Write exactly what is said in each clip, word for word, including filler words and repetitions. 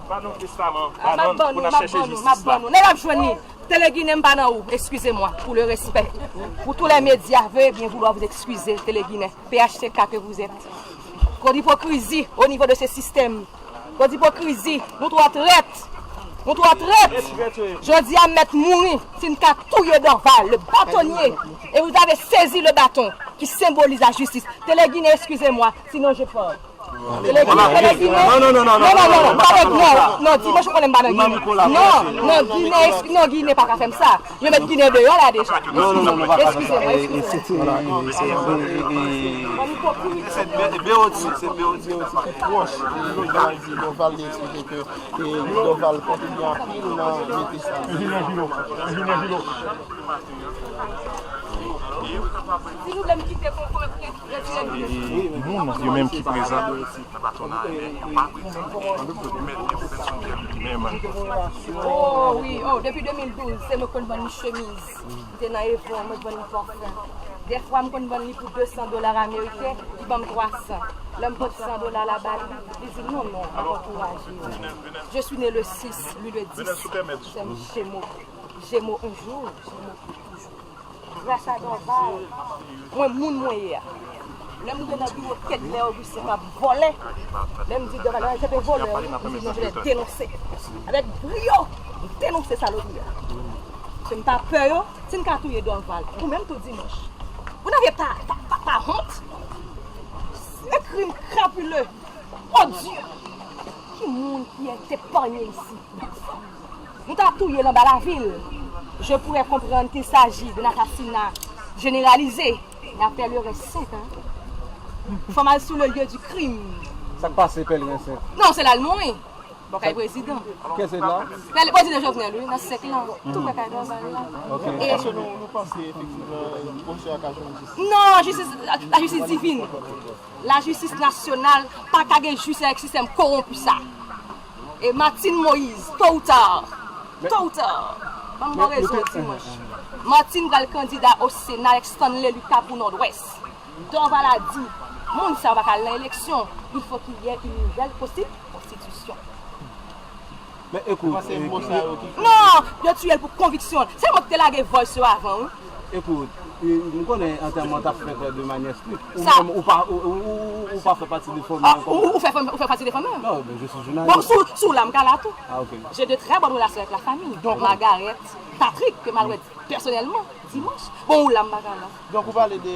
Ba nou testaman, ba nou pou n ap chèche jistis la. Nèg ap jwenn li. Télé Guinéen, m pa nan ou, excusez-moi, pour le respect. Pour tous les médias, veuillez bien vouloir vous excuser, Télé Guinéen. P H T K que vous êtes. Trop d'hypocrisie au niveau de ce système. Trop d'hypocrisie. Nou twò trèt. Nou twò trèt. Jodi a, m mèt mouri. Si n ka touye Dorval, le bâtonnier. Et vous avez saisi le bâton qui symbolise la justice. Télé Guinéen, excusez-moi, sinon je pars. Télé Guinéen, Télé Guinéen. Non, non, non, non, non, non, non, non, non, non, non, non, dimanch ou konnen m pa nan Guinéen. Non, non, Guinéen, non, Guinéen pa ka fè m sa. Yo met Guinéen deyò la deja. Non, non, non, non, pa ka fè sa. Excusez-moi, excusez-moi. Se Beoti, se Beoti ki pwòch Dorval, li eksplike ke Dorval kontribye anpil nan mete sa. Enjenyè Jilo, enjenyè Jilo. Si nou vle m kite konprann, retire m. Moun yo menm ki prezan nan patwonaj yo pa prezan, men yo menm. Oh wi, oh, depi de mil douz, se mwen konn vann li chemiz. M te nan Avon, mwen vann li pòfren. Dèfwa, m konn vann li pou de san dola ameriken, li ban m twa san. Lè m pote san dola la ba li, li di, "Non, non, m ap ankouraje w." Je suis né le six, lui le dix. Sè m Jemo. Jemo un jour, Jemo pour toujours. Gras a Dorval, mwen moun mwen ye a. Lè m rive nan biwo kèt lè Augustin k ap vòlè, lè m di Dorval, "Ay, se te vòlè, wi." M di, "Non, je vais dénoncer." Avèk brio, m denonse salopri a. Se m pa pè yo, si n ka touye Dorval, ou menm tou dimanch. Vous n'avez pas, pas, pas, pas honte? Le crime crapuleux, odieux. Ki moun ki te panye isi? Nou ta touye l anba lavil. Je pourrais comprendre qu'il s'agit d'un assassinat généralisé. Mais à Pèleren Sent, hein. Fò m al sou le lieu du crime. Sa k pase Pèleren Sent? Non, se la l mouri. Bò kay prezidan. Kiyès se la? Pèl-, prezidan Jovenel, wi, nan sèk lan. Tou prè kay Dorval la. Ok. E èske nou, nou panse efektivman pwosè a ka jwenn jistis? Non, jistis, lajistis divin. Lajistis nasyonal pa ka gen jistis avèk sistèm kowonpi sa. E Martine Moïse, tôt ou tard, tôt ou tard, ban m ba w rezon dimanch. Martine pral kandida o Sena avèk Stanley Lucas pou Nòdwès. Dorval a di, moun sa yo pa ka al nan eleksyon. Il faut qu'il y ait une nouvelle consti-, constitution. Men ekout, non, yo tiye l pou konviksyon. Se mwen ki te lage voice yo avan, wi. Ekout, e, m konnen antèman t ap fèt de manyè strik. Ou menm, ou pa, ou, ou, ou, ou pa fè pati de fanmi an. Ou, ou fè fanmi, ou fè pati de fanmi an? Non, men je suis journaliste. Bon, sou, sou la, m ka la tou. Ah, ok. J'ai de très bonnes relations avec la famille. Margaret, Patrick, ke m al wè pèsonèlman, dimanch. Bon, ou la, m pa ka la. Donk, ou pale de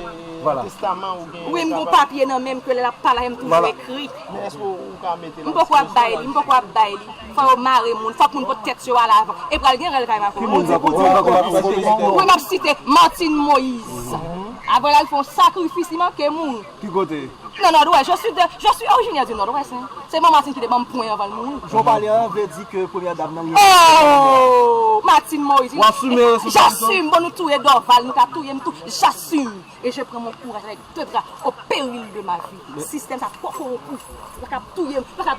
testaman ou gen. Wi, m gon papye nan men m ke lè l ap pale, m toujou ekri. Men èske ou ka mete l an disponisyon? M poko ap bay li, m poko ap bay li. Fò yo mare moun, fòk moun pot tèt yo al avan. E pral gen rèl kay Macron. Ki moun sa? Wi, m ap site Martine Moïse. Avan l al fè yon sakrifis, li manke moun. Ki kote? Nan Nòdwès, je suis de, je suis originaire du Nòdwès, hein. Se manman Martine ki te ban m pwen anvan l mouri. Jan w pale an vle di ke premyè dam nan li. Oh! Martine Moïse. W asime responsabilite w? J'assume. Bon, nou touye Dorval, nou ka touye m tou. J'assume. Et je prends mon courage avec deux bras au péril de ma vie. Sistèm sa twò kowonpi. Yo ka touye m, yo ka